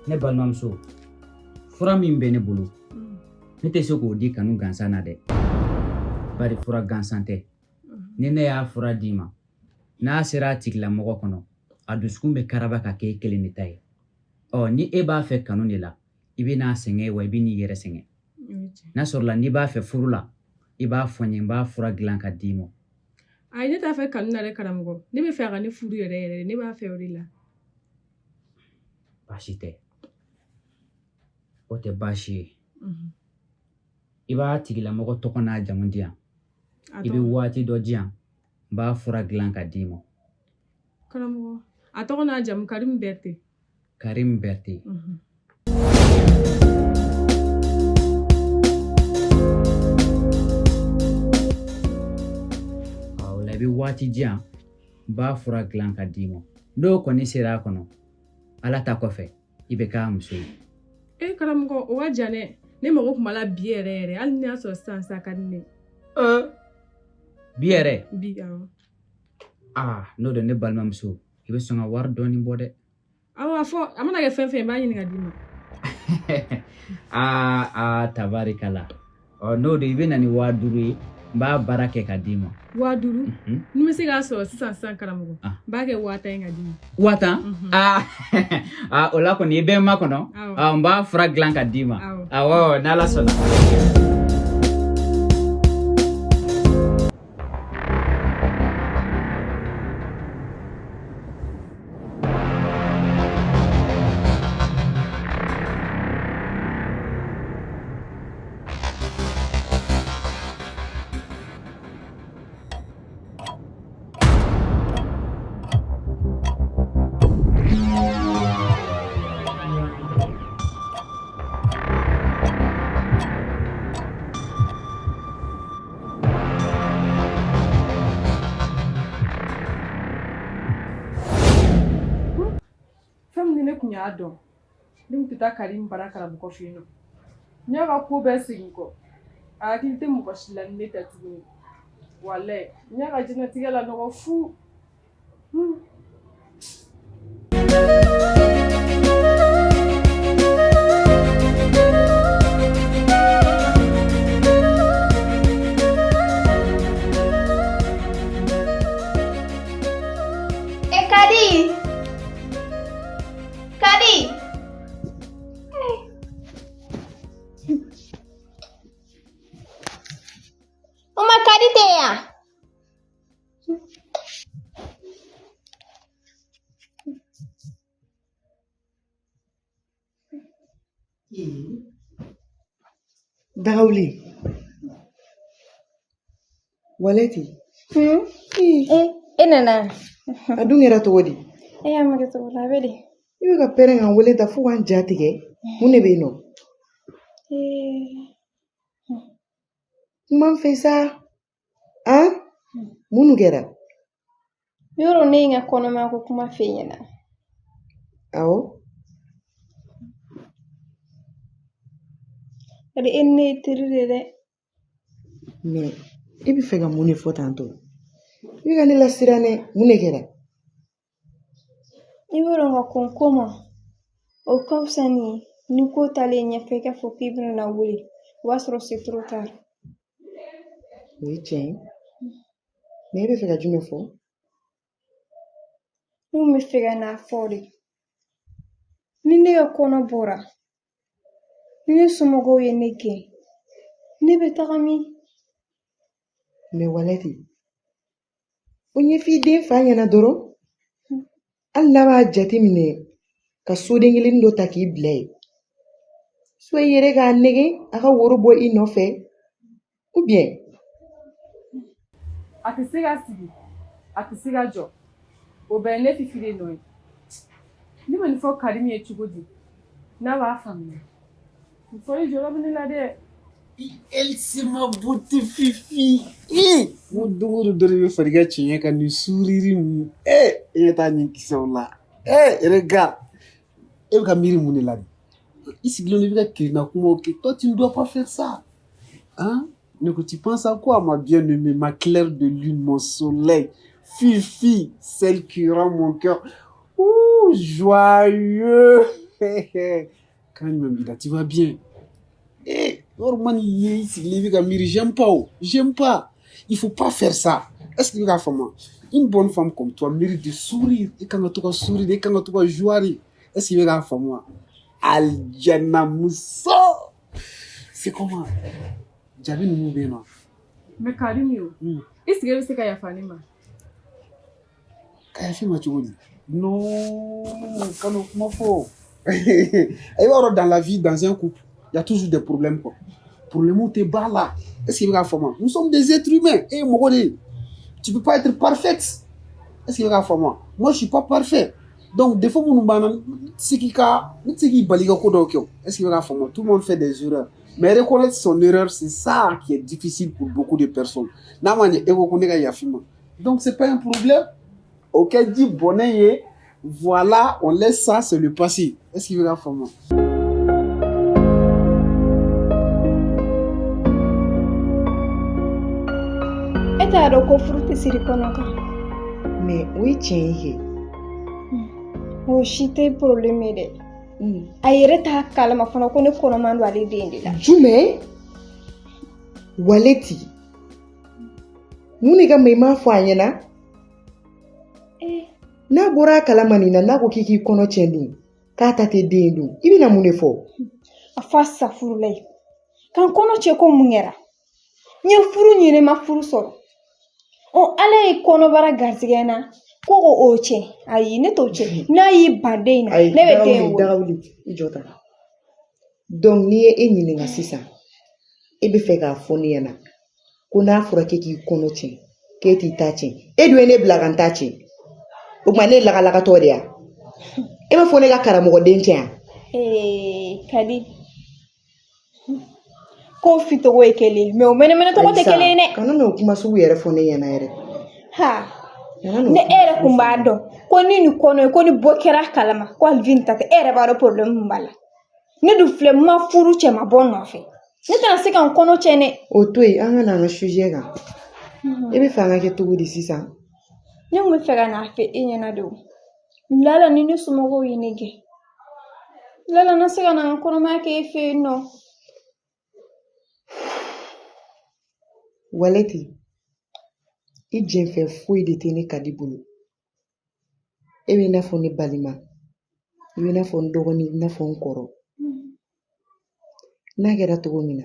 Ne balimamuso, fura min bɛ ne bolo, ne tɛ se k'o di kanu gansan na dɛ, bari fura gansan tɛ. Ni ne y'a fura d'i ma, n'a sera a tigilamɔgɔ kɔnɔ, a dusukun bɛ karaba ka kɛ e kelen de ta ye. Ɔ ni e b'a fɛ kanu de la, i bɛ n'a sɛgɛn wa i bɛ n'i yɛrɛ sɛgɛn. N'a sɔrɔla n'i b'a fɛ furu la, i b'a fɔ n ye, n b'a fura dilan ka d'i ma. Ayi, ne t'a fɛ kanu na dɛ karamɔgɔ, ne bɛ fɛ a ka ne furu yɛrɛ yɛrɛ, ne b'a fɛ o de la. Baasi tɛ, o tɛ baasi ye. I b'a tigilamɔgɔ tɔgɔ n'a jamu di yan, i bɛ waati dɔ di yan, n b'a fura dilan ka d'i ma. Karamɔgɔ, a tɔgɔ n'a jamu Karim Berete. Karim Berete. O la i bɛ waati di yan, n b'a fura dilan ka d'i ma. N'o kɔni sera a kɔnɔ, Ala ta kɔfɛ, i bɛ k'a muso ye. E karamɔgɔ, o ka jan dɛ. Ne mago tun b'a la bi yɛrɛ yɛrɛ, hali ni y'a sɔrɔ sisan sa ka di ne. Bi yɛrɛ? Bi, awɔ. Aa, n'o don ne balimamuso, i bɛ sɔn ka wari dɔɔni bɔ dɛ. Awɔ, a fɔ, a mana kɛ fɛn fɛn ye, n b'a ɲini ka d'i ma. Aa aa, tabarikala. Ɔ n'o don, i bɛ na ni 5000 ye, n b'a baara kɛ ka d'i ma. 5000? Ni n bɛ se k'a sɔrɔ sisan sisan karamɔgɔ, n b'a kɛ 50,000 ye ka d'i ma. 50,000? Aa aa, o la kɔni i bɛ n makɔnɔ. N b'a fura dilan ka d'i ma. Awɔ, n'Ala sɔnna. Fɛn min ne tun y'a dɔn, ne tun tɛ taa Karim bara karamɔgɔ fɛ yen nɔ. N y'a ka ko bɛɛ segin kɔ, a hakili tɛ mɔgɔ si la ni ne tɛ tuguni. Walayi, n y'a ka diɲɛnatigɛ lanɔgɔ fu. E Kadi! Kadi! Uma Kadi tɛ yan? Dagawuli. Walɛti. E nana. A dun kɛra cogo di? E y'a makɛ cogo la, a bɛ di? I bɛ ka pɛrɛn ka n wele ta fo ka n ja tigɛ. Mun de bɛ yen nɔ? Kuma n fɛ sa. An? Mun kɛra? Yɔrɔ ne ye n ka kɔnɔmaya ko kuma f'e ɲɛna. Awɔ. Bari e ni ne ye teri de dɛ. Mais e bɛ fɛ ka mun de fɔ tantɔ? I bɛ ka ne lasiran dɛ. Mun de kɛra? I b'a dɔn ka kɔn ko ma, o ka fisa ni ko taalen ɲɛfɛ i k'a fɔ k'i bɛna na wele, o b'a sɔrɔ c'est trop tard. O ye tiɲɛ ye. Mais e bɛ fɛ ka jumɛn fɔ? Ne kun bɛ fɛ ka n'a fɔ de. Ni ne ka kɔnɔ bɔra, ni ne somɔgɔw ye ne gɛn, ne bɛ taga min? Mais Walɛti, o ɲɛf'i den fa ɲɛna dɔrɔn. Hali n'a b'a jateminɛ ka soden kelen dɔ ta k'i bila yen. Soit i yɛrɛ k'a nɛgɛn a ka woro bɔ i nɔfɛ, ou bien. A tɛ se ka sigi, a tɛ se ka jɔ, o bɛɛ ye ne Fifi de nɔ ye. Ne bɛ nin fɔ Karim ye cogo di n'a b'a faamuya? Nin fɔli jɔrɔ bɛ ne la dɛ. Elle, c'est ma beauté, Fifi. N ko don o don dɔ de bɛ fara i ka cɛɲɛ kan nin sourire ninnu. E ɲɛ t'a ɲɛkisɛw la. Regarde. E bɛ ka miiri mun de la bi? I sigilen don i bɛ ka kirinna kumaw kɛ. Toi, tu ne dois pas faire ça. Hein? Ne ko, tu penses à quoi, ma bien-aimée, ma claire de lune, mon soleil, Fifi, celle qui rend mon cœur ouh, joyeux. Kan jumɛn b'i la? Tu vas bien? Eh, yɔrɔ man n'i ye i sigilen i bɛ ka miiri, j'aime pas o, j'aime pas. Il faut pas faire ça. Est-ce que i bɛ k'a faamu? Une bonne femme comme toi mérite de sourire. I kan ka to ka sourire, i kan ka to ka joie. Est-ce que i bɛ k'a faamu wa? Alijana muso. C'est comment? Jaabi ninnu bɛ yen nɔ. Mais Karim yo, est-ce que e bɛ se ka yafa ne ma? Ka yafa i ma cogo di? Non, kan'o kuma fɔ. I b'a dɔn, dans la vie, dans un couple, il y a toujours des problèmes, quoi. Problème tɛ b'a la. Est-ce que i bɛ k'a faamu? Nous sommes des êtres humains. E ye mɔgɔ de ye. Tu peux pas être parfaite. Est-ce que i bɛ k'a faamu? Moi, je suis pas parfait. Donc défaut minnu b'an na, ne tɛ se k'i ka ne tɛ se k'i bali i ka ko dɔw kɛ o. Est-ce que i bɛ k'a faamu? Tout le monde fait des erreurs. Mais reconnaître son erreur, c'est ça qui est difficile pour beaucoup de personnes. N'a ma ɲɛ e ko ko ne ka yafa i ma. Donc c'est pas un problème. O kɛ ji bɔnnen ye. Voilà, on laisse ça, c'est le passé. Est-ce que i bɛ k'a faamu? E t'a dɔn ko furu tɛ siri kɔnɔ kan. Mais o ye tiɲɛ ye kɛ. O si tɛ problème ye dɛ. A yɛrɛ t'a kalama fana ko ne kɔnɔman don ale den de la. Jumɛn? Waleti, mun de kama i m'a fɔ a ɲɛna? N'a bɔra a kalama nin na, n'a ko k'i k'i kɔnɔ tiɲɛ dun, k'a ta tɛ den dun, i bɛna mun de fɔ? A fɔ a safurula ye. K'an kɔnɔ cɛ ko mun kɛra? N ye furu ɲini, n ma furu sɔrɔ. Ɔ, Ala ye kɔnɔbara garisɛgɛ n na ko k'o tiɲɛ. Ayi, ne t'o tiɲɛ. N'a y'i ban den in na, ne bɛ den in wolo. Dagawuli, i jɔ tan. Donc n'i ye e ɲininka sisan, e bɛ fɛ k'a fɔ ne ɲɛna ko n'a fɔra k'e k'i kɔnɔ tiɲɛ, k'e t'i ta tiɲɛ, e dun ye ne bila ka n ta tiɲɛ. O tuma ne ye lakalakatɔ de ya? E b'a fɔ ne ka karamɔgɔden tiɲɛ yan? Ee, Kadi, ko fitogo ye kelen ye, mais o mɛnɛmɛnɛ tɔgɔ tɛ kelen ye dɛ. Kana n'o kuma sugu yɛrɛ fɔ ne ɲɛna yɛrɛ. Ha, ne e yɛrɛ kun b'a dɔn ko ni nin kɔnɔ ye, ko ni bɔ kɛra a kalama ko Alvin ta tɛ, e yɛrɛ b'a dɔn problème min b'a la. Ne dun filɛ, n ma furu, cɛ ma bɔ n nɔfɛ. Ne tɛna se ka n kɔnɔ tiɲɛ dɛ. O to yen, an ka na an ka sujet kan. E bɛ fɛ an ka kɛ cogo di sisan? Ne kun bɛ fɛ ka n'a fɛ e ɲɛna de o. Lala ni ne somɔgɔw ye ne gɛn. Lala na se ka na n ka kɔnɔmaya kɛ e fɛ yen nɔ. Waleti, i jɛnfɛn foyi de tɛ ne Kadi bolo. E bɛ i n'a fɔ ne balima, i bɛ i n'a fɔ n dɔgɔnin, i bɛ i n'a fɔ n kɔrɔ. N'a kɛra cogo min na,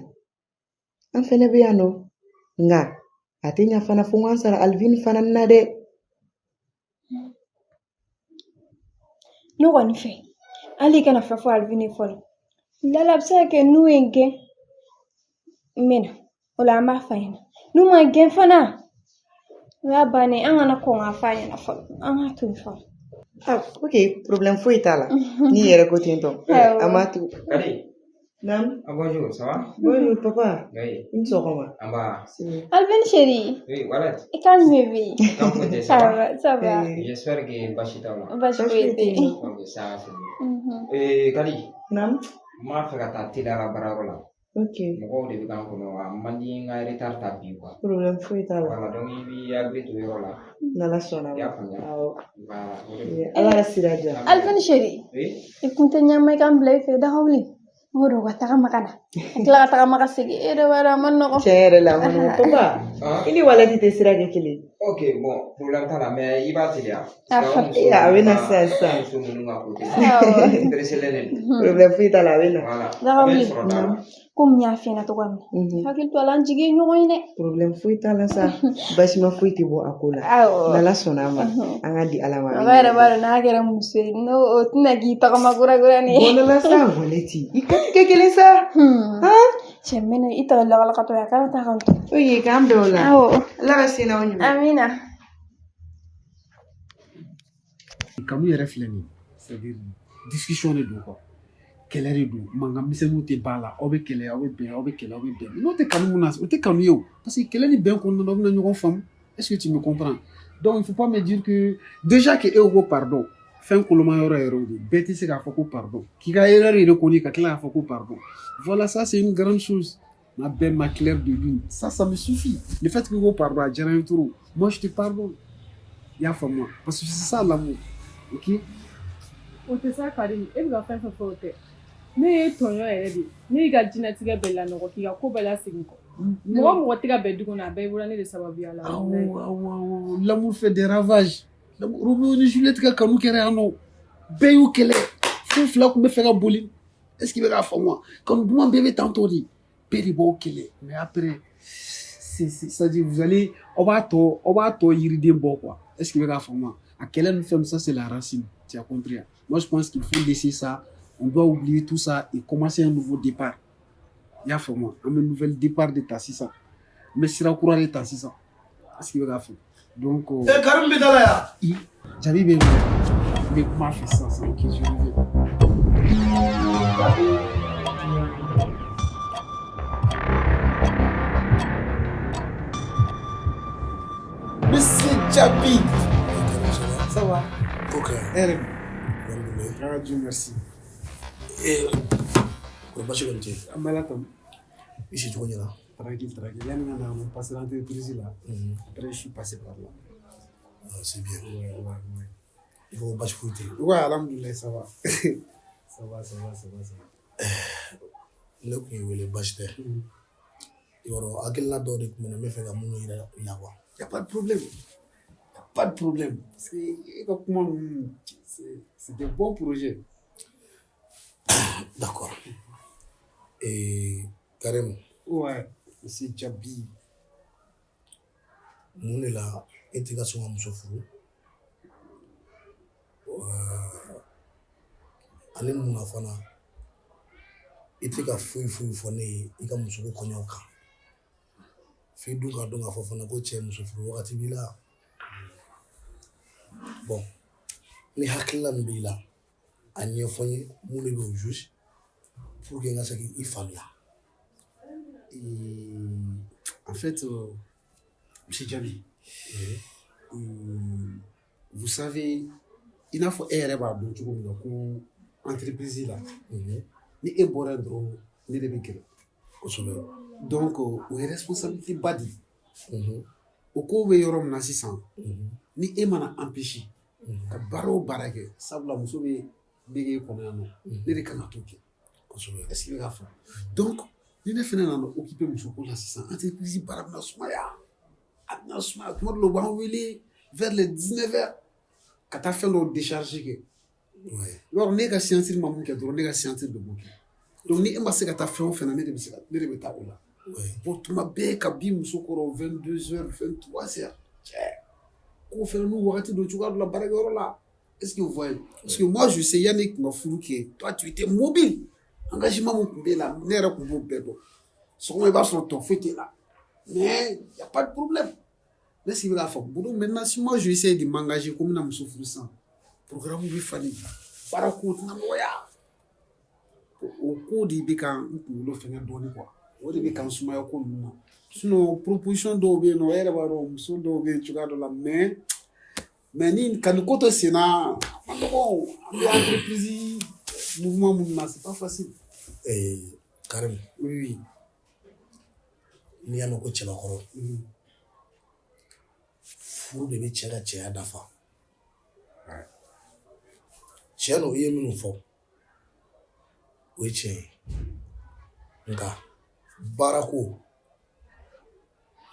an fɛnɛ bɛ yan nɔ. Nka a tɛ ɲa fana fo n k'an sara Alvin fana na dɛ. Ne kɔni fɛ, hali i kana fɛn fɔ Alvin ye fɔlɔ. Lala a bɛ se ka kɛ n'u ye n gɛn, n bɛ na. O la an b'a f'a ɲɛna. N'u ma n gɛn fana, o y'a bannen, an kana kɔn k'a f'a ɲɛna fɔlɔ. An k'a to yen fɔlɔ. Ah, ok, problème foyi t'a la. N'i yɛrɛ ko ten tɔ, an b'a to. Kadi. Naam. Ah, bonjour, ça va? Bonjour papa. Oui. I ni sɔgɔma. En bas. Alvin chéri. Oui, voilà. I kan jumɛn bɛ yen? Comment tu ça Ça va? va, ça va. J'espère que basi t'aw la. Basi foyi tɛ yen. Ok, ça c'est bien. Eh, Kadi. Naam. N b'a fɛ ka taa teliya la baarayɔrɔ la. Ok. Mɔgɔw de bɛ k'an kɔnɔ, a man di n ka retard ta bi quoi. Problème foyi t'a la. Voilà, donc i b'i hakili to yɔrɔ la. N'Ala sɔnna I ma. y'a faamuya? Awɔ. Voilà, o de don. Ala ka sira diya. Alvin chéri. Oui. I kun tɛ ɲama i ka n bila i fɛ dagawuli. N ko don ka tagama ka na. Ka tila ka tagama ka segin. E yɛrɛ b'a dɔn a ma nɔgɔn. Tiɲɛ yɛrɛ la, a ma nɔgɔn. Papa, i ni Waleti tɛ sira kɛ kelen. Ok, bon, problème t'a la, mais i b'a teliya. Ee, a bɛ na sisan sisan. Muso ninnu ka côté. Awɔ. Pressé de don. Problème foyi t'a la, a bɛ na. Voilà. Dagawuli. A bɛ sɔrɔ da la. Komi n y'a f'i ɲɛna cogoya min na. Hakili to a la, an jigi ye ɲɔgɔn ye dɛ. Problème foyi t'a la sa. Basima foyi tɛ bɔ a ko la. Awɔ. N'Ala sɔnna a ma, an ka di Ala ma. Mɔgɔ yɛrɛ b'a dɔn n'a kɛra muso ye, n'o o tɛna k'i tagama kura kura ni ye. Bɔnɛ la sa, Waleti. I ka kɛ kelen sa. Cɛ mɛnɛ i ta lakalakatɔ ye, a kana taa kan to. Ok, k'an bɛn o la. Awɔ. Ala ka se n'aw ɲuman. Amina. Kanu yɛrɛ filɛ nin ye, c'est à dire discussion de don quoi. Kɛlɛ de don, mankan misɛnninw tɛ ban a la, aw bɛ kɛlɛ, aw bɛ bɛn, aw bɛ kɛlɛ, aw bɛ bɛn. N'o tɛ kanu mun na, o tɛ kanu ye o. Parce que kɛlɛ ni bɛn kɔnɔna na, aw bɛna ɲɔgɔn faamu. Est-ce que tu me comprends? Donc il faut pas me dire que déjà que e ko pardon, fɛn koloma yɔrɔ yɛrɛ o de, bɛɛ tɛ se k'a fɔ ko pardon. K'i ka erreur yɛrɛ kɔni ka tila k'a fɔ ko pardon. Voilà, ça c'est une grande chose. Ma belle, ma claire de lune. Ça me suffit. Le fait que ko pardon a diyara n ye trop. Moi, je te pardonne. I y'a faamu wa? Parce que c'est ça l'amour. Ok? O tɛ sa Karim, e bɛ ka fɛn fɛn fɔ o tɛ. Ne ye tɔɲɔ yɛrɛ de ye. Ne y'i ka diɲɛnatigɛ bɛɛ lanɔgɔ k'i ka ko bɛɛ lasegin kɔ. Mɔgɔ mɔgɔ tɛ ka bɛn du kɔnɔ, a bɛɛ bɔra ne de sababuya la. Awɔ, awɔ, awɔ. L'amour fait des ravages. Romeo ni Juliette ka kanu kɛra yan nɔ. Bɛɛ y'u kɛlɛ. Fɛn fila tun bɛ fɛ ka boli. Est-ce que i bɛ k'a faamu wa? Kanu duman bɛɛ bɛ tantɔ de. Bɛɛ de b'aw kɛlɛ. Mais après, c'est-à-dire vous allez, aw b'a tɔ yiriden bɔ quoi. Est-ce que i bɛ k'a faamu wa? A kɛlɛ ni fɛn, ça c'est la racine. Tu as compris, hein? Moi je pense qu'il faut laisser ça. On doit oublier tout ça et commencer un nouveau départ. I y'a faamu wa? An bɛ nouvel départ de ta sisan. N bɛ sira kura de ta sisan. Est-ce que i bɛ k'a faamu? Donc, Eh, Karim bɛ da la yan. I Jabi bɛ yen nɔ. N bɛ kuma a fɛ sisan sisan. Ok, je reviens. Monsieur Jabi. Ça va? Ok. E yɛrɛ dun? Ah, Dieu merci. Eh, kɔrɔ basi kɔni tɛ yen? An bɛ Ala tanu. I si cogo ɲɛna? Tranquille, tranquille. Yani ka na, on passe l'entreprise là. Après, je suis passé par là. Ah, c'est bien. Ouais. I ko basi foyi tɛ yen? Ouais, alhamdoulilah, ça va. Ça va, ça va, ça va, ça va. Ne kun y'i wele, basi tɛ. I b'a dɔn, hakilina dɔw de tun bɛ na, n bɛ fɛ ka minnu yira i la quoi. Y a pas de problème. Y a pas de problème. Parce que e ka kuma ninnu, c'est des bons projets. D'accord. Eh, Karim. Ouais, monsieur Jabi. Mun de la e tɛ ka sɔn ka muso furu? Ani mun na fana i tɛ ka foyi foyi fɔ ne ye i ka musoko kɔɲɔw kan? F'i dun k'a dɔn k'a fɔ fana ko cɛ, muso furu wagati b'i la. Bon, ni hakilina min b'i la, a ɲɛfɔ n ye mun de bɛ au juste pour que n ka se k'i faamuya. Et en fait, monsieur Jabi, vous savez, i n'a fɔ e yɛrɛ b'a dɔn cogo min na ko entreprise la, ni e bɔra yen dɔrɔn, ne de bɛ gɛrɛ. Donc, o ye responsabilité ba de ye. O ko bɛ yɔrɔ min na sisan, ni e mana empêcher ka baara o baara kɛ, sabula muso bɛ bege kɔnɔ yan nɔ, ne de kan ka t'o kɛ. Est-ce que i bɛ k'a faamu? Donc, ni ne fɛnɛ nana occuper musoko la sisan, entreprise baara bɛna sumaya. A bɛna sumaya. Tuma dɔ la, u b'an wele vers les 19 heures ka taa fɛn dɔw décharger kɛ. I b'a dɔn, ne ka séance ma mun kɛ dɔrɔn, ne ka séance de b'o kɛ. Donc ni e ma se ka taa fɛn o fɛn na, ne de bɛ se ka, ne de bɛ taa o la. Bon, tuma bɛɛ ka bin muso kɔrɔ 22 heures, 23 heures. Cɛ, k'o fɛnɛ n'u wagati don cogoya dɔ la baarakɛyɔrɔ la. Est-ce que vous voyez? Parce que moi je sais, yanni kun ka furu kɛ, toi tu étais mobile. Engagement mun tun b'e la, ne yɛrɛ tun b'o bɛɛ dɔn. Sɔgɔma i b'a sɔrɔ tɔ foyi t'e la. Mais y a pas de problème. Ne sigi bɛ k'a faamu. Bon, donc maintenant si moi je essaie de m'engager ko n bɛna muso furu sisan, programme bɛ falen, baara ko tɛna nɔgɔya. O ko de bɛ ka n kunkolo fɛngɛ dɔɔnin quoi. O de bɛ ka n sumaya ko ninnu na. Sinon proposition dɔw bɛ yen nɔ, e yɛrɛ b'a dɔn muso dɔw bɛ yen cogoya dɔ la, mais ni ka nin ko to sen na, a ma nɔgɔn. An bɛ entreprise mouvement minnu na, c'est pas facile. Eh, Karim. Oui. N'i y'a mɛn ko cɛbakɔrɔ, furu de bɛ cɛ ka cɛya dafa. Tiɲɛ don, i ye minnu fɔ, o ye tiɲɛ ye, nka baarako,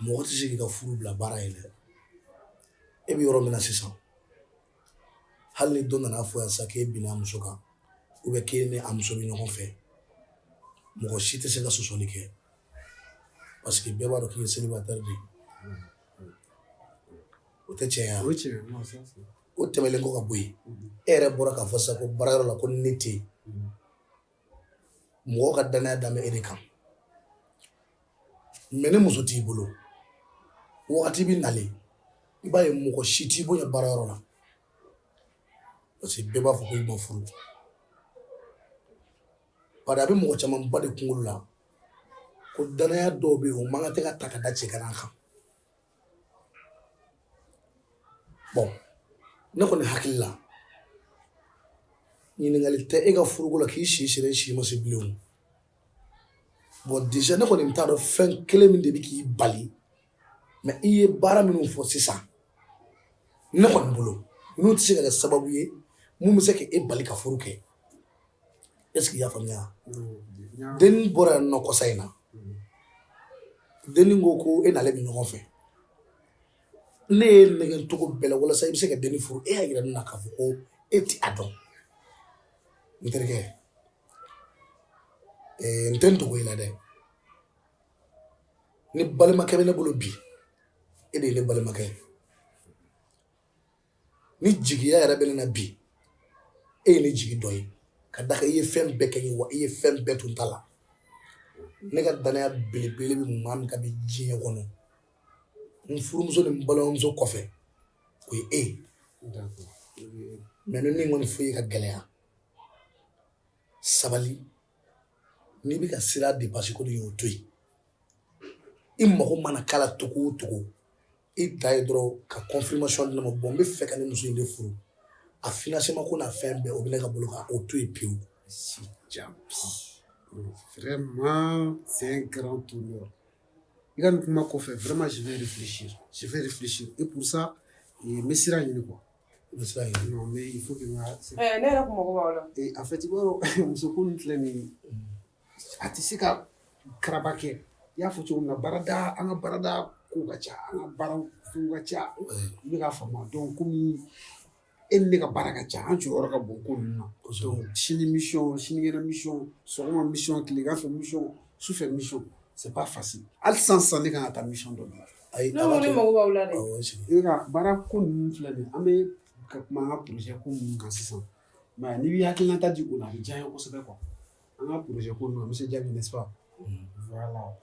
mɔgɔ tɛ se k'i ka furu bila baara ye dɛ. E bɛ yɔrɔ min na sisan, hali ni dɔ nana fɔ yan sisan k'e binna a muso kan, k'e ni a muso bɛ ɲɔgɔn fɛ, mɔgɔ si tɛ se ka sɔsɔli kɛ, parce que bɛɛ b'a dɔn k'i ye célibataire de ye. O tɛ tiɲɛ ye wa? O ye tiɲɛ ye. Non, ça c'est. O tɛmɛnen kɔ ka bɔ yen, e yɛrɛ bɔra k'a fɔ sisan ko baarayɔrɔ la, ko ni ne tɛ yen, mɔgɔw ka danaya dan bɛ e de kan. Mais ni muso t'i bolo, wagati bɛ nalen, i b'a ye mɔgɔ si t'i bonya baarayɔrɔ la, parce que bɛɛ b'a fɔ ko i ma furu. Bari a bɛ mɔgɔ camanba de kunkolo la ko danaya dɔw bɛ yen, o man kan tɛ ka ta ka da cɛ kana kan. Bon, ne kɔni hakili la, ɲininkali tɛ e ka furuko la k'i si sera, i si ma se bilen o. Bon, déjà ne kɔni t'a dɔn fɛn kelen min de bɛ k'i bali, mais i ye baara minnu fɔ sisan, ne kɔni bolo, ninnu tɛ se ka kɛ sababu ye Mun bɛ se k'e bali ka furu kɛ? Est ce que i y'a faamuya? Denni bɔra yan nɔ kɔsa in na, denni ko ko e n'ale bɛ ɲɔgɔn fɛ. Ne ye nɛgɛn cogo bɛɛ la walasa i bɛ se ka denni furu, e y'a yira ne na k'a fɔ ko e ti a dɔn. N terikɛ, n tɛ n dogo i la dɛ. Ni balimakɛ bɛ ne bolo bi, e de ye ne balimakɛ ye. Ni jigiya yɛrɛ bɛ ne na bi, e ye ne jigi dɔ ye, ka da kan i ye fɛn bɛɛ kɛ n ye, wa i ye fɛn bɛɛ to n ta la. Ne ka danaya belebele bɛ maa min kan bi diɲɛ kɔnɔ, n furumuso ni n balimamuso kɔfɛ, o ye e ye. Mais n bɛ min kɔni fɔ i ye ka gɛlɛya, sabali. N'i bɛ ka sira dépense ko nin ye, o to yen. I mago mana k'a la cogo o cogo, i dan ye dɔrɔn ka confirmation di ne ma. Bon, n bɛ fɛ ka nin muso in de furu, a financement ko n'a fɛn bɛɛ, o bɛ ne ka bolo kan, o to yen pewu. Jaabi. Vraiment, c'est un grand honneur. I ka nin kuma kɔfɛ, vraiment, je vais réfléchir. Je vais réfléchir. Et pour ça, n bɛ sira ɲini quoi. I bɛ sira ɲini. Non, mais il faut que n ka. Ne yɛrɛ kun mago b'aw la. Et en fait, i b'a dɔn, muso ko nin filɛ nin ye, a tɛ se ka karaba kɛ. I y'a fɔ cogo min na, baarada, an ka baarada ko ka ca, an ka baara fɛnw ka ca. I bɛ k'a faamu. Donc, komi e ni ne ka baara ka ca, an jɔyɔrɔ ka bon ko ninnu na. Donc, sini mission, sinikɛnɛ mission, sɔgɔma mission, tilegan fɛ mission, sufɛ mission, c'est pas facile. Hali sisan sisan ne kan ka taa mission dɔ la. Ayi, Ne ko ne mago b'aw la dɛ. Awɔ, sigi. I bɛ ka baara ko ninnu filɛ nin ye, an bɛ ka kuma an ka projet ko minnu kan sisan. Mais n'i b'i hakilinata di o la, a bɛ diya n ye kosɛbɛ quoi. An ka projet ko ninnu, monsieur Diaby, n'est-ce pas? Voilà.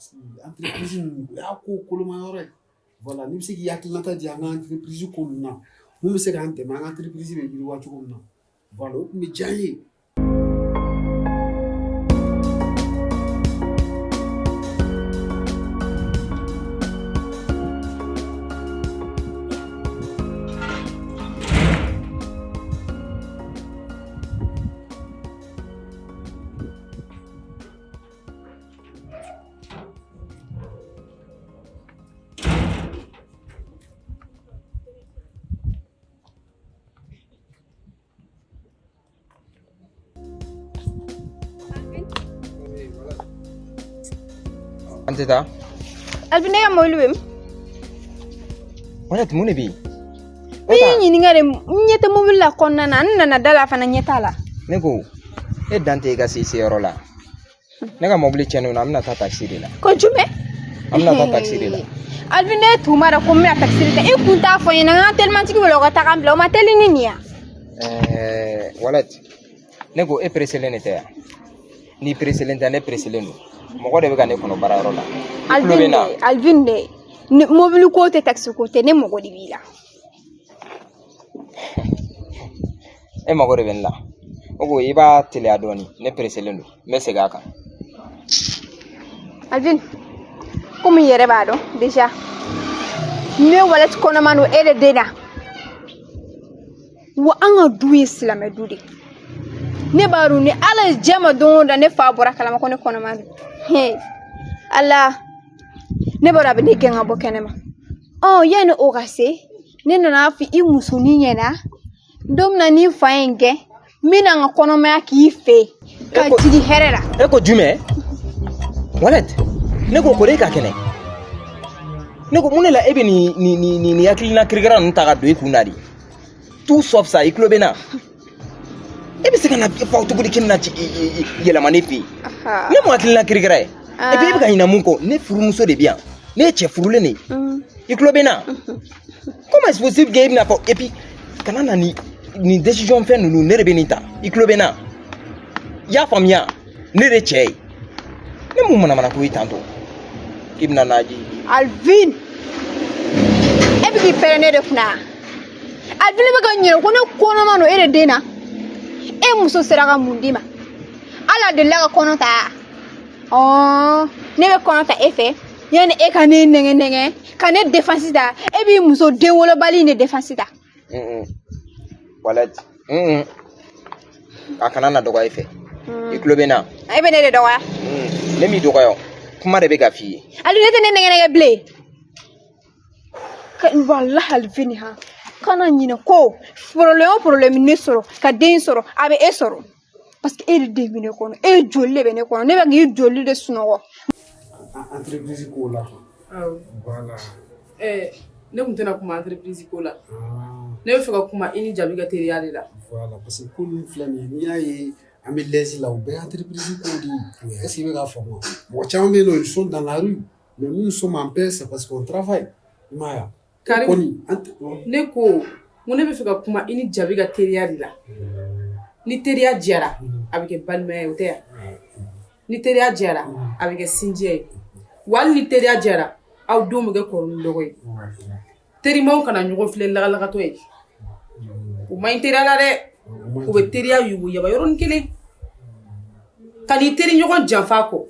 Entreprise ninnu, o y'a ko koloma yɔrɔ ye. Voilà, n'i bɛ se k'i hakilinata di an ka entreprise ko ninnu na, mun bɛ se k'an dɛmɛ an ka entreprise bɛ yiriwa cogo min na. Voilà, o tun bɛ diya n ye. An tɛ taa. Alvin, ne ka mobili bɛ min? Wala mun de bɛ yen? N y'i ɲininka de, n ɲɛ tɛ mobili la kɔnɔna na, n nana da la fana, ɲɛ t'a la. Ne ko e dan tɛ i ka se i seyɔrɔ la. Ne ka mobili tiɲɛnen don, an bɛna taa taxi de la. Ko jumɛn? An bɛna taa taxi de la. Alvin, ne tun b'a dɔn ko n bɛna taxi de ta, e kun t'a fɔ n ɲɛna, n ka telimantigi wele o ka taga n bila, o ma teli ni nin ye wa? Walat, ne ko e pereselen de tɛ yan? N'i pereselen tɛ, ne pereselen don. Mɔgɔ de bɛ ka ne kɔnɔ baarayɔrɔ la. I tulo bɛ n na? Alvin de, mobili ko tɛ, taxi ko tɛ, ne mago de b'i la. E mago de bɛ ne la. O ko i b'a teliya dɔɔni, ne pereselen don, n bɛ segin a kan. Alvin, komi i yɛrɛ b'a dɔn déjà, ne Walet kɔnɔma don e de den na. Wa an ka du ye silamɛ du de ye. Ne b'a dɔn ni Ala ye diɲɛ ma don o don, ne fa bɔra kalama ko ne kɔnɔma don. Ala, ne b'a dɔn a bɛ ne gɛn ka bɔ kɛnɛma. Ɔ, yanni o ka se, ne nana fɔ i musonin ɲɛna, don min na ni n fa ye n gɛn, n bɛna n ka kɔnɔmaya k'i fɛ yen, ka jigin hɛrɛ la. E ko jumɛn? Walet, ne ko ko e ka kɛnɛ. Ne ko mun de la e bɛ nin hakilina kirikara ninnu ta ka don i kun na de? Tout sauf ça, i tulo bɛ n na. E bɛ se ka na fɔ cogo di k'i bɛna yɛlɛma ne fɛ yen? Ne ma hakilina kirikara ye. Et puis e bɛ ka ɲinɛ mun kɔ, ne furumuso de bɛ yan. Ne ye cɛ furulen de ye. I tulo bɛ n na? Comment est-ce possible que e bɛna fɔ? Et puis kana na nin décision fɛn ninnu, ne de bɛ nin ta. I tulo bɛ n na? I y'a faamuya? Ne de cɛ ye. Ne mun manamana ko ye tantɔ? K'i bɛna na. Alvin, e bɛ k'i pɛrɛn ne de kunna. Alvin bɛ ka ɲinɛ ko ne kɔnɔma don e de den na. E muso sera ka mun d'i ma? Ala delila ka kɔnɔ ta. Ne bɛ kɔnɔ ta e fɛ. Yanni e ka ne nɛgɛ nɛgɛ, ka ne défense ta, e b'i muso den wolobali in de défense ta. Walet, a kana na dɔgɔya e fɛ. I tulo bɛ n na? E bɛ ne de dɔgɔya. Ne m'i dɔgɔya o. Kuma de bɛ ka f'i ye. Alvin, ne tɛ ne nɛgɛ nɛgɛ bilen. Walahi Alvin han. Kana ɲinɛ ko problème o problème ne sɔrɔ ka den sɔrɔ a bɛ e sɔrɔ parce que e de den bɛ ne kɔnɔ, e joli de bɛ ne kɔnɔ, ne bɛ k'i joli de sunɔgɔ. Entreprise ko la quoi. Awɔ. Voilà. Ne tun tɛna kuma entreprise ko la. Ne bɛ fɛ ka kuma i ni Jabi ka teriya de la. Voilà, parce que ko ninnu filɛ nin ye, n'i y'a ye an bɛ l'aise la, o bɛɛ ye entreprise ko de ye. Est-ce que i bɛ k'a faamu wa? Mɔgɔ caman bɛ yen nɔ, ils sont dans la rue, mais nous sommes en paix, c'est parce qu'on travaille. I m'a ye wa? Karim, Kɔni, an tɛ. Ne ko n ko ne bɛ fɛ ka kuma i ni Jabi ka teriya de la. Ni teriya diyara, a bɛ kɛ balimaya ye, o tɛ yan? Ni teriya diyara, a bɛ kɛ sinjiya ye. Wa hali ni teriya diyara, aw denw bɛ kɛ kɔrɔ ni dɔgɔ ye. Terimaw kana ɲɔgɔn filɛ lagalagatɔ ye. O man ɲi teriya la dɛ. U bɛ teriya yuguyaba yɔrɔnin kelen. Ka n'i teri ɲɔgɔn janfa kɔ,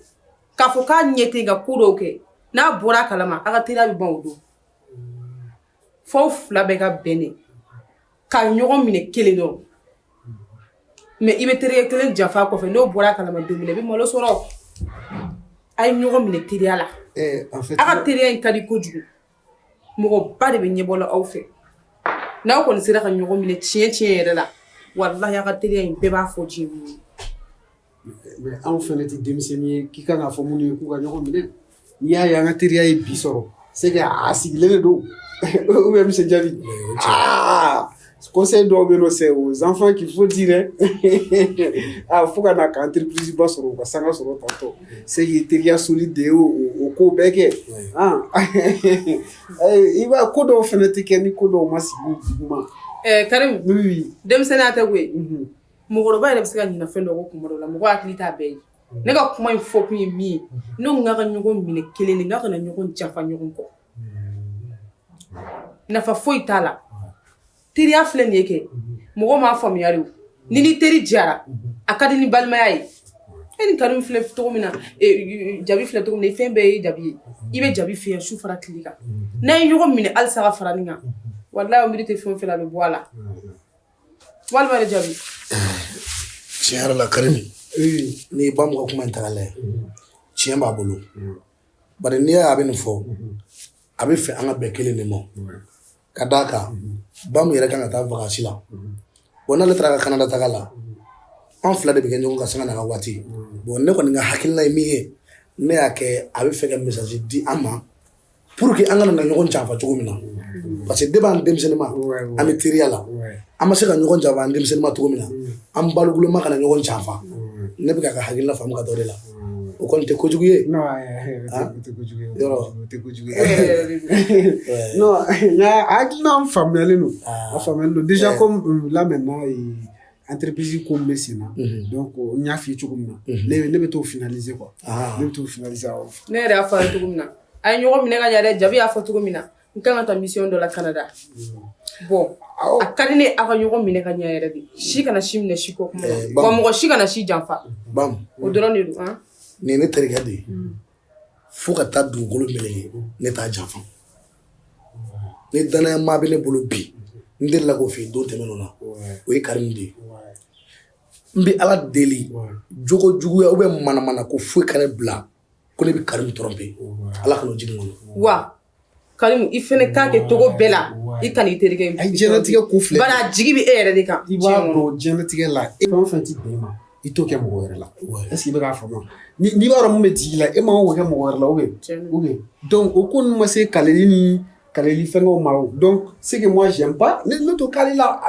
k'a fɔ k'a ɲɛ tɛ ka ko dɔw kɛ, n'a bɔra a kalama, a ka teriya bɛ ban o don. F'aw fila bɛɛ ka bɛn de ka ɲɔgɔn minɛ kelen dɔrɔn. Mais i bɛ terikɛ kelen janfa kɔfɛ, n'o bɔra a kalama don min na, i bɛ malo sɔrɔ. A ye ɲɔgɔn minɛ teriya la. En fait, A ka teriya in ka di kojugu. Mɔgɔba de bɛ ɲɛbɔ la aw fɛ. N'aw kɔni sera ka ɲɔgɔn minɛ tiɲɛ tiɲɛ yɛrɛ la, walahi a ka teriya in bɛɛ b'a fɔ diɲɛ wuli. Mais anw fɛnɛ tɛ denmisɛnnin ye k'i kan k'a fɔ minnu ye k'u ka ɲɔgɔn minɛ. N'i y'a ye an ka teriya ye bi sɔrɔ, c'est que a sigilen de don. Ou bien monsieur Jabi. Ah, conseil dɔw bɛ yen nɔ, c'est aux enfants qu'il faut dire, hein. Ah, fo ka na ka entreprise ba sɔrɔ, u ka sanga sɔrɔ tantôt. C'est que teriya solide de ye o ko bɛɛ kɛ. Ah, i b'a ko dɔw fɛnɛ tɛ kɛ ni ko dɔw ma sigi duguma. Karim, Oui. denmisɛnninya tɛ koyi. Mhm. Mɔgɔkɔrɔba yɛrɛ bɛ se ka ɲinɛ fɛn dɔ kɔ kuma dɔ la, mɔgɔ hakili t'a bɛɛ ye. Ne ka kuma in fɔ kun ye min ye, ne ko n k'a ka ɲɔgɔn minɛ kelen de, n k'a kana ɲɔgɔn janfa ɲɔgɔn kɔ. Nafa foyi t'a la. Teriya filɛ nin ye kɛ, mɔgɔ m'a faamuya de o. Ni ni teri diyara, a ka di ni balimaya ye. E ni Karim filɛ cogo min na, Jabi filɛ cogo min na, fɛn bɛɛ ye Jabi ye. I bɛ Jabi fiyɛ su fara tile kan. N'a ye ɲɔgɔn minɛ halisa ka fara nin kan, walahi o miiri tɛ fɛn o fɛn la, a bɛ bɔ a la. Walima de Jabi. Tiɲɛ yɛrɛ la, Karimi, Oui. n'i ye Bamu ka kuma in ta k'a lajɛ, tiɲɛ b'a bolo. Bari n'i y'a ye a bɛ nin fɔ, a bɛ fɛ an ka bɛn kelen de ma. Ka d'a kan, Bamu yɛrɛ kan ka taa vacances la. Bon, n'ale taara ka Canada taga la, an fila de bɛ kɛ ɲɔgɔn kan sanga n'a ka waati. Bon, ne kɔni ka hakilina ye min ye, ne y'a kɛ a bɛ fɛ ka message di an ma pour que an kana na ɲɔgɔn janfa cogo min na. Parce que depuis an denmisɛnnin ma, an bɛ teriya la. An ma se ka ɲɔgɔn janfa an denmisɛnnin ma cogo min na, an balikuloma kana ɲɔgɔn janfa. Ne bɛ ka hakilina faamu ka taa o de la. O kɔni tɛ kojugu ye. Non, o tɛ kojugu ye. Yɔrɔ. O tɛ kojugu ye. Non, n y'a hakilina faamuyalen don. A faamuyalen don. Déjà comme là maintenant, entreprise ko min bɛ sen na. Donc n y'a f'i ye cogo min na. Ne bɛ t'o finaliser quoi. Ne bɛ t'o finaliser, awɔ. Ne yɛrɛ y'a fɔ a ye cogo min na, a ye ɲɔgɔn minɛ ka ɲa dɛ. Jabi y'a fɔ cogo min na, n kan ka taa mission dɔ la Canada. Bon, a ka di ne ye aw ka ɲɔgɔn minɛ ka ɲa yɛrɛ de. Si kana si minɛ si kɔ kuma la. Wa mɔgɔ si kana si janfa. Bamu. O dɔrɔn de don. Han? Nin ye ne terikɛ de ye. Fo ka taa dugukolo meleke, ne t'a janfa. Ni danaya maa bɛ ne bolo bi, n delila k'o f'i ye don tɛmɛnenw na, o ye Karimu de ye. N bɛ Ala deli, jogo juguya ou bien manamana ko foyi kana bila ko ne bɛ Karimu tromper. Ala kana o jigin n kɔnɔ. Wa Karimu, i fɛnɛ k'a kɛ cogo bɛɛ la, i kana i terikɛ. Ayi, diɲɛlatigɛ ko filɛ. Bari a jigi bɛ e yɛrɛ de kan. I b'a dɔn diɲɛlatigɛ la, e fɛn o fɛn ti bɛn i ma, i t'o kɛ mɔgɔ wɛrɛ la. Est ce que i bɛ k'a faamu? N'i b'a dɔn mun bɛ digi i la, e man kan k'o kɛ mɔgɔ wɛrɛ la, ou bien? Ou bien? Donc o ko ninnu ma se kaleli ni kaleli fɛngɛw ma o. Donc ce que moi j'aime pas, ne t'o k'ale la.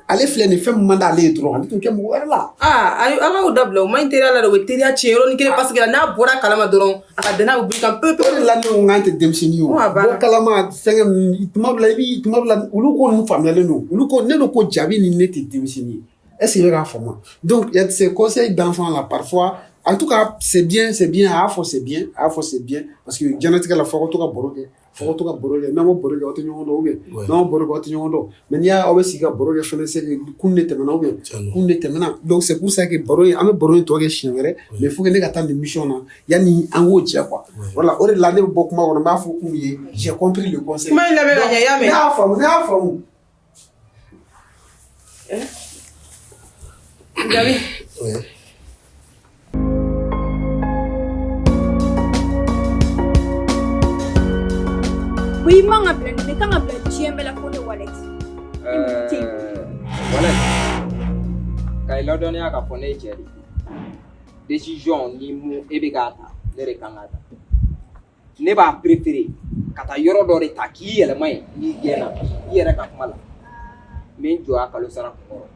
Ale filɛ nin fɛn min man d'ale ye dɔrɔn, ale t'o kɛ mɔgɔ wɛrɛ la. Aa, ayi, an k'o dabila, o man ɲi teriya la dɛ, o bɛ teriya tiɲɛ yɔrɔnin kelen parce que n'a bɔra kalama dɔrɔn, a ka danaya bɛ b'i kan pewu pewu. O de la ne ko k'an tɛ denmisɛnnin ye o. A banna. Bɔ kalama fɛngɛ ninnu, tuma dɔ la i bi tuma dɔ la olu ko ninnu faamuyalen don. Olu ko ne de ko Jabi ni ne tɛ denmisɛnnin ye. Est ce que i bɛ k'a faamu? Donc il y a ces conseils d'enfants là parfois. En tout cas, c'est bien, c'est bien, a y'a fɔ c'est bien, a y'a fɔ c'est bien parce que diɲɛlatigɛ la fo aw ka to ka baro kɛ, fo aw ka to ka baro kɛ. N'aw ma baro kɛ, aw tɛ ɲɔgɔn dɔn, ou bien n'aw ma baro kɛ, aw tɛ ɲɔgɔn dɔn. Mais n'i y'a aw bɛ sigi ka baro kɛ fɛnɛ, c'est que kun de tɛmɛna, ou bien kun de tɛmɛna. Donc c'est pour ça que baro in, an bɛ baro in tɔ kɛ siɲɛ wɛrɛ, mais il faut que ne ka taa nin mission na yanni an k'o jɛ quoi. Voilà, o de la ne bɛ bɔ kuma kɔnɔ, n b'a fɔ k'u ye j'ai compris le conseil. Kuma in lamɛn ka ɲɛ, i y'a mɛn? Ne y'a faamu, ne y'a faamu. Jabi. Ko i man ka bila nin, ne kan ka bila diɲɛ bɛɛ la ko ne Walɛti. Wala ka i ladɔnniya k'a fɔ ne ye cɛ de ye. Décision ni mun e bɛ k'a ta, ne de kan k'a ta. Ne b'a préféré ka taa yɔrɔ dɔ de ta k'i yɛlɛma yen. N'i gɛnna i yɛrɛ ka kuma la, n bɛ n jɔ a kalo sara kunkɔrɔ,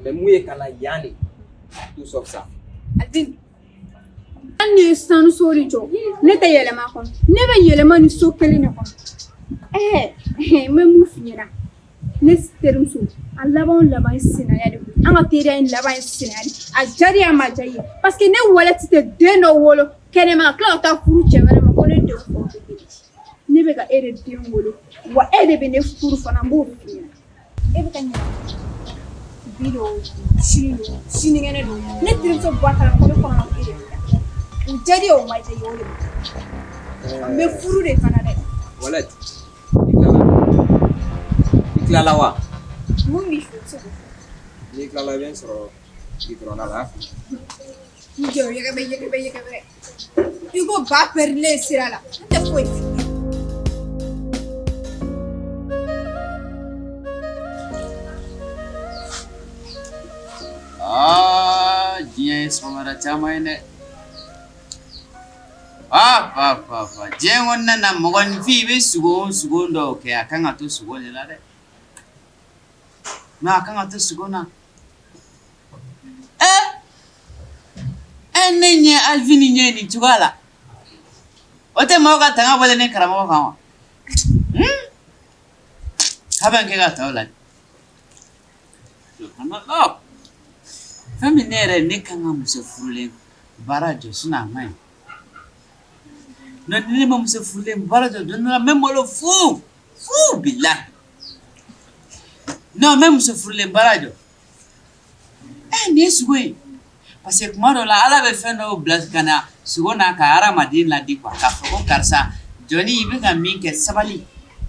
mais mun ye ka na yan de, tout sauf ça. Alvin, hali ni ye sanuso de jɔ, ne tɛ yɛlɛma a kɔnɔ. Ne bɛ yɛlɛma ni so kelen de kɔnɔ. Ɛɛ, n bɛ mun f'i ɲɛna, ne terimuso, a laban o laban ye sinaya de koyi. An ka teriya in laban ye sinaya de, a diyara i ye, a ma diya i ye, parce que ne walɛti tɛ den dɔ wolo kɛnɛma ka tila ka taa furu cɛ wɛrɛ ma ko ne denw fɔ tɛ kelen. Ne bɛ ka e de den wolo, wa e de bɛ ne furu fana. N b'o f'i ɲɛna. E bɛ ka ɲinɛ bi don, sini don, sinikɛnɛ don, ne terimuso bɔ a kalama ko ne kɔnɔma, e de bɛ o diyara i ye, o ma diya i ye, o de bɛ n bɛ furu de fana dɛ. Wala, i tilala, i tilala wa? Mun b'i fɛ, i bɛ se k'o fɔ. N'i tilala, i bɛ n sɔrɔ gidɔrɔn da la. I jɔ, yɛgɛbɛ yɛgɛbɛ yɛgɛbɛ, i ko ba pɛrilen sira la, n tɛ foyi f'i ye. Aa, diɲɛ ye sɔgɔmada caman ye dɛ. Aa, fa fa fa, diɲɛ kɔnɔna na, mɔgɔninfin, i bɛ sugo o sugo dɔw kɛ, a kan ka to sugo de la dɛ. Mais a kan ka to sugo na. Ɛ ɛ, ne ɲɛ Alvin ɲɛ nin cogoya la, o tɛ maaw ka tanga bɔlen ne karamɔgɔ kan wa? A bɛ n kɛ ka tɔw la. Subhanallah, fɛn min ne yɛrɛ, ne kan ka muso furulen baara jɔ, sinon a ma ɲi. N'o ni ne ma muso furulen baara jɔ, don dɔ la n bɛ malo fu fu, bilahi. Non, n bɛ muso furulen baara jɔ. Ɛ, nin ye sugo ye, parce que tuma dɔ la, Ala bɛ fɛn dɔw bila ka na sugo n'a ka hadamaden ladi quoi, k'a fɔ ko karisa jɔnni, i bɛ ka min kɛ, sabali,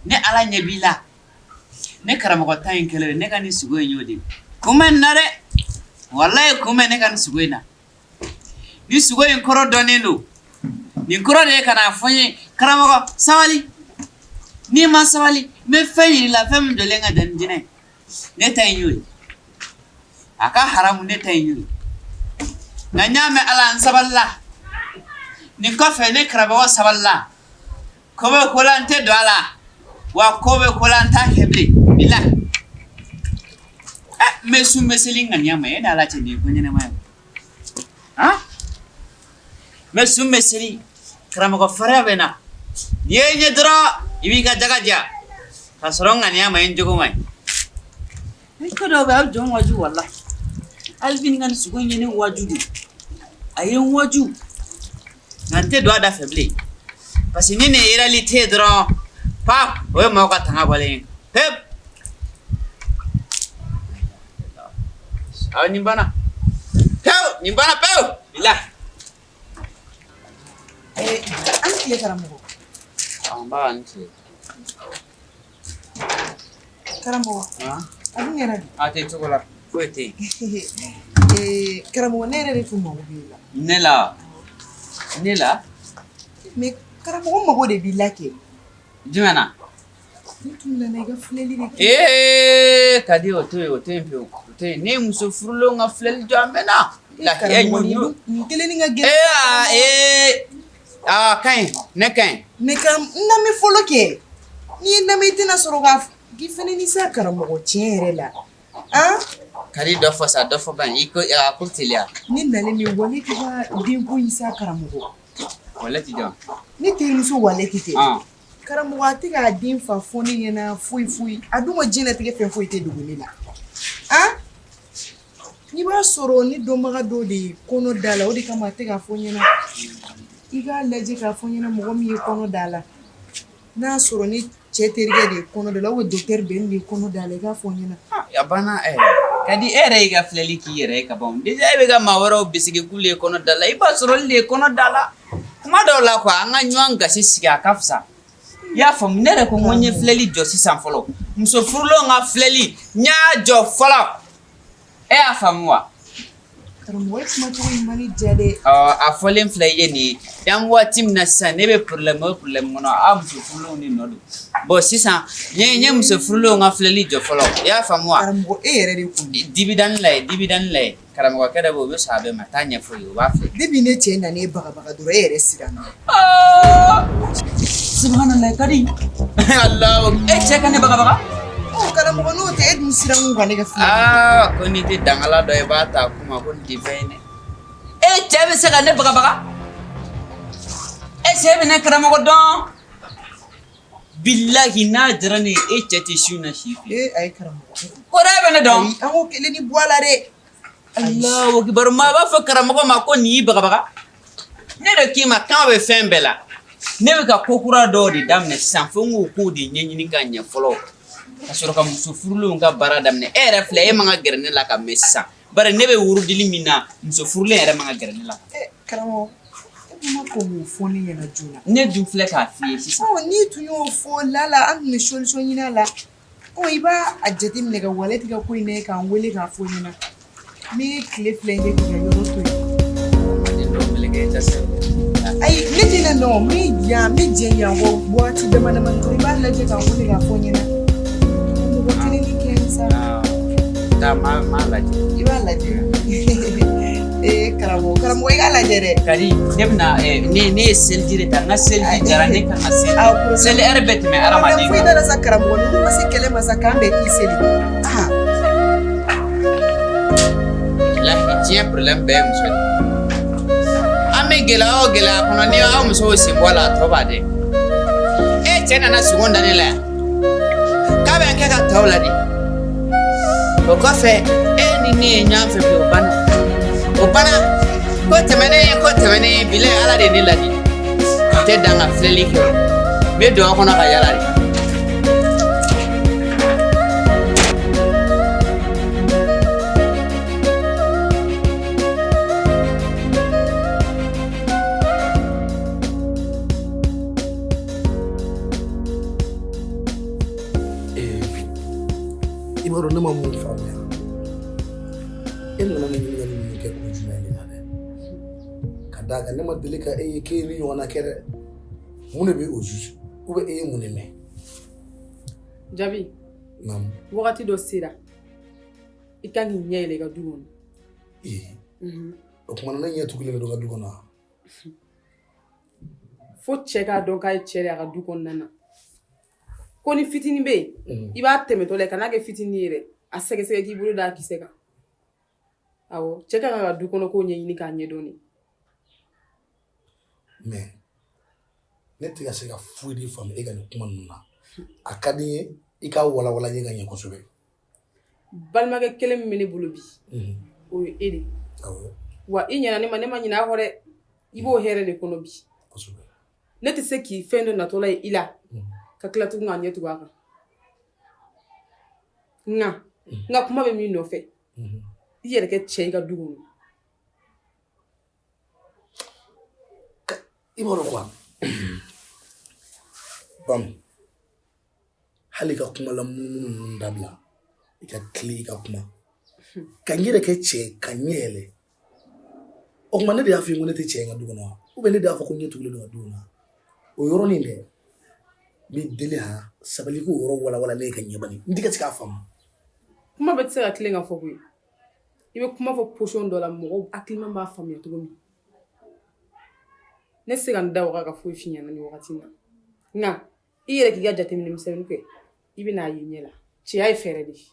ne Ala ɲɛ b'i la. Ne karamɔgɔ ta in kɛlen, ne ka nin sugo in y'o de kun bɛ nin na dɛ. Walayi, kun bɛ ne ka nin sugo in na. Ni sugo in kɔrɔ dɔnnen don, nin kɔrɔ de ye ka n'a fɔ n ye: karamɔgɔ, sabali, n'i ma sabali, n bɛ fɛn yir'i la, fɛn min jɔlen ka jan ni jinɛ ye. Ne ta in y'o ye, a ka haramu, ne ta in y'o ye. Nka n y'a mɛn Ala, n sabalila. Nin kɔfɛ, ne karamɔgɔ sabalila. Ko bɛ ko la, n tɛ don a la wa, ko bɛ ko la, n t'a kɛ bilen, bilahi. Ɛ, n bɛ sun, n bɛ seli ŋaniya ma. E ni Ala cɛ, nin ye ko ɲɛnɛma ye han? N bɛ sun, n bɛ seli, karamɔgɔ fariya bɛ n na. N'i ye n ye dɔrɔn, i b'i ka jaga diya k'a sɔrɔ n ŋaniya ma ɲi, n jogo ma ɲi. Ni ko dɔw bɛ, a bɛ jɔn waju, walahi. Alvin ka nin sugo in ye ne waju de, a ye n waju, nka n tɛ don a da fɛ bilen, parce que ni nin ye réalité ye dɔrɔn, pap, o ye maaw ka tanga bɔlen ye pewu. Aw, nin banna pewu, nin banna pewu, bilahi. An tile, karamɔgɔ. An ba, ni tile. Karamɔgɔ, a dun kɛra di? A tɛ cogo la, foyi tɛ yen. Karamɔgɔ, ne yɛrɛ de tun mago b'i la. Ne la, ne la? Mais karamɔgɔ, mago de b'i la kɛ. Jumɛn na? Ne tun nana i ka filɛli de kɛ. Ee, ka di, o to yen, o to yen pewu, o to yen. Ne ye muso furulenw ka filɛli jɔ a mɛnna. Karamɔgɔ, nin kelen ni ka gɛlɛn. Ee, aa, ka ɲi, ne ka ɲi. Mais karam n lamɛn fɔlɔ kɛ. N'i ye n lamɛn, i tɛna sɔrɔ k'a k'i fɛnɛ ni sa. Karamɔgɔ, tiɲɛ yɛrɛ la, han. Ka di, dɔ fɔ sa, dɔ fɔ ban, i ko a ko teliya. Ne nalen bɛ wale ka denko in sa, karamɔgɔ. Wale ti jɔ. Ne terimuso Walɛti tɛ? Karamɔgɔ, a tɛ k'a den fa fɔ ne ɲɛna foyi foyi. A dun ka diɲɛlatigɛ fɛn foyi tɛ dogo ne la. Han, n'i b'a sɔrɔ ne dɔnbaga dɔ de ye kɔnɔ da la, o de kama a tɛ k'a fɔ n ɲɛna. I k'a lajɛ k'a fɔ n ɲɛna mɔgɔ min ye kɔnɔ da la. N'a sɔrɔ ne cɛ terikɛ de ye kɔnɔ da la, ou docteur Ben de ye kɔnɔ da la, i k'a fɔ n ɲɛna. A banna. Ɛ, ka di, e yɛrɛ y'i ka filɛli k'i yɛrɛ ye ka ban déjà. E bɛ ka maa wɛrɛw bisigi k'olu ye kɔnɔ da la, i b'a sɔrɔ olu de ye kɔnɔ da la. Kuma dɔw la quoi, an ka ɲɔgɔn gasi sigi, a ka fisa, i y'a faamu? Ne yɛrɛ ko n ko n ye filɛli jɔ sisan fɔlɔ. Muso furulenw ka filɛli, n y'a jɔ fɔlɔ, e y'a faamu wa? Karamɔgɔ, e kumacogo in ma ne diya dɛ. A fɔlen filɛ i ye nin ye yan waati min na sisan, ne bɛ problème o problème kɔnɔ, a muso furulenw de nɔ don. Bon, sisan n ye muso furulenw ka filɛli jɔ fɔlɔ, i y'a faamu wa? Karamɔgɔ, e yɛrɛ de kun. Dibidani lajɛ, dibidani lajɛ. Karamɔgɔkɛ dɔ bɛ yen, o bɛ sɔn a bɛɛ ma. Taa ɲɛfɔ ye, o b'a filɛ. Depuis ne cɛ nana e bagabaga dɔrɔn, e yɛrɛ siranna. Subhanallah, kadi Allah, e cɛ ka ne bagabaga? Ɔ karamɔgɔ, n'o tɛ, e dun siran kun ka ne ka filɛ. Aa, ko n'i tɛ dangala dɔ, i b'a ta kuma ko nin tɛ fɛn ye dɛ. E cɛ bɛ se ka ne bagabaga? E cɛ bɛ ne karamɔgɔ dɔn. Bilahi, n'a diyara ne ye, e cɛ tɛ su na si fɛ. Ee, ayi karamɔgɔ. Ko e bɛ ne dɔn. Ayi, an k'o kelen ni bɔ a la dɛ. Allahu kibaru, maa b'a fɔ karamɔgɔ ma ko nin y'i bagabaga. Ne de k'i ma kan bɛ fɛn bɛɛ la. Ne bɛ ka ko kura dɔw de daminɛ sisan, fo n k'o kow de ɲɛɲini ka ɲɛ fɔlɔ, ka sɔrɔ ka muso furulenw ka baara daminɛ. E yɛrɛ filɛ, e man ka gɛrɛ ne la ka mɛn sisan, bari ne bɛ wurudili min na, muso furulen yɛrɛ man ka gɛrɛ ne la. Karamɔgɔ, e dun ma kɔn k'o fɔ ne ɲɛna joona. Ne dun filɛ k'a f'i ye sisan. Ɔ, n'i tun y'o fɔ lala, an tun bɛ solution ɲini a la. Ɔ, i b'a a jateminɛ ka walɛti ka ko in na k'an wele k'a fɔ ɲɛna. Ne ye tile 2 in kɛ k'i ka yɔrɔ to yen. Ayi, ne tɛna nɔ, n bɛ yan, n bɛ jɛ yan kɔ waati dama dama dɔrɔn, i b'a lajɛ k'a wele k'a fɔ n ɲɛna. Mɔgɔ kelen ni kɛ sa. Taa, m'a lajɛ. I b'a lajɛ. Ee karamɔgɔ, karamɔgɔ, i k'a lajɛ dɛ. Kadi, ne bɛna ne ye seliji de ta, n ka seliji jara, ne kan ka seli. Seli ɛri bɛ tɛmɛ hadamaden kan. Foyi t'a la sa karamɔgɔ, ninnu ma se kɛlɛ ma sa, k'an bɛn k'i seli. Aa. Lahi, diɲɛ problème bɛɛ ye muso de ye. An bɛ gɛlɛya o gɛlɛya kɔnɔ, ni aw musow sen bɔ a la, a tɔ b'a dɛ. E cɛ nana sogo da ne la yan k'a bɛ n kɛ ka tɔw ladi. O kɔfɛ, e ni ne ye ɲɔgɔn fɛ bi, o banna, o banna. Ko tɛmɛnen, ko tɛmɛnen, bilahi, Ala de ye ne ladi. N tɛ dan ka filɛli kɛ, n bɛ don aw kɔnɔ ka yala de. I b'a dɔn, ne ma mun faamuya, e nana ni ɲininkali ninnu kɛ kun jumɛn de la dɛ? Ka d'a kan ne ma deli ka e ye k'e ye ni ɲɔgɔnna kɛ dɛ. Mun de bɛ au juste, ou bien e ye mun de mɛn? Jaabi. Naamu. Wagati dɔ sera, i kan k'i ɲɛ yɛlɛ i ka du kɔnɔ. Ee, o tuma na ne ɲɛ tugulen de don ka du kɔnɔ wa? Fo cɛ k'a dɔn k'a ye cɛ de ye a ka du kɔnɔna na. Ko ni fitinin bɛ yen, i b'a tɛmɛtɔ la, kan'a kɛ fitinin ye dɛ, a sɛgɛsɛgɛ k'i bolo d'a kisɛ kan. Awɔ, cɛ ka kan ka du kɔnɔ ko ɲɛɲini k'a ɲɛdɔn de. Mais ne tɛ ka se ka foyi de faamu e ka nin kuma ninnu na. A ka di n ye i k'a walawala n ye ka ɲɛ kosɛbɛ. Balimakɛ kelen min bɛ ne bolo bi, o ye e de ye. Wa i ɲɛna ne ma, ne ma ɲinɛ a kɔ dɛ. I b'o hɛrɛ de kɔnɔ bi. Ne tɛ se k'i fɛn dɔ natɔla ye i la ka tila tugun k'a ɲɛ tugun a kan. Nka n ka kuma bɛ min nɔfɛ, i yɛrɛ kɛ cɛ i ka du kɔnɔ. I b'a dɔn quoi, Bam, hali ka kuma la munumunu ninnu dabila, i ka tilen i ka kuma. Ka n yɛrɛ kɛ cɛ, ka ɲɛ yɛlɛ. O tuma ne de y'a fɔ i ye ko ne tɛ cɛ ye n ka du kɔnɔ wa? Ou bien ne de y'a fɔ ko n ɲɛ tugulen don n ka du kɔnɔ wa? O yɔrɔnin dɛ, n b'i deli, ha, sabali, k'o yɔrɔ walawala ne ye ka ɲɛ bani. N tɛ ka se k'a faamu. Kuma bɛɛ tɛ se ka tilen ka fɔ koyi. I bɛ kuma fɔ position dɔ la, mɔgɔw hakilima b'a faamuya cogo min. Ne tɛ se ka n da waga ka foyi f'i ɲɛna nin wagati in na. Nka i yɛrɛ k'i ka jateminɛ misɛnnin kɛ, i bɛn'a ye ɲɛ la. Cɛya ye fɛɛrɛ de ye.